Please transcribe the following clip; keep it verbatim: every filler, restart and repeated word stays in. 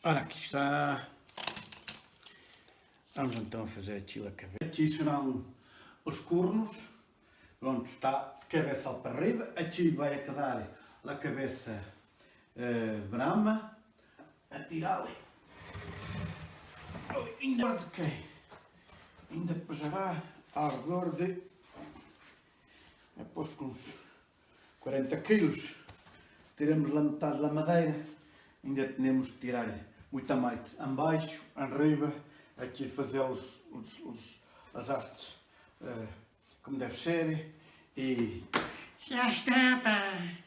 Ora, aqui está. Vamos então fazer aqui a cabeça. Aqui serão os cornos. Pronto, está de cabeça para arriba. Aqui vai quedar a cabeça, eh, de brama. A tirar ali. Ainda de quê? Ainda pesará ao redor de, depois com uns quarenta quilos. Tiramos a metade da madeira, ainda temos que tirar muito a mais. Embaixo, arriba, aqui fazer os, os, os, as artes, eh, como deve ser. E já está, pá.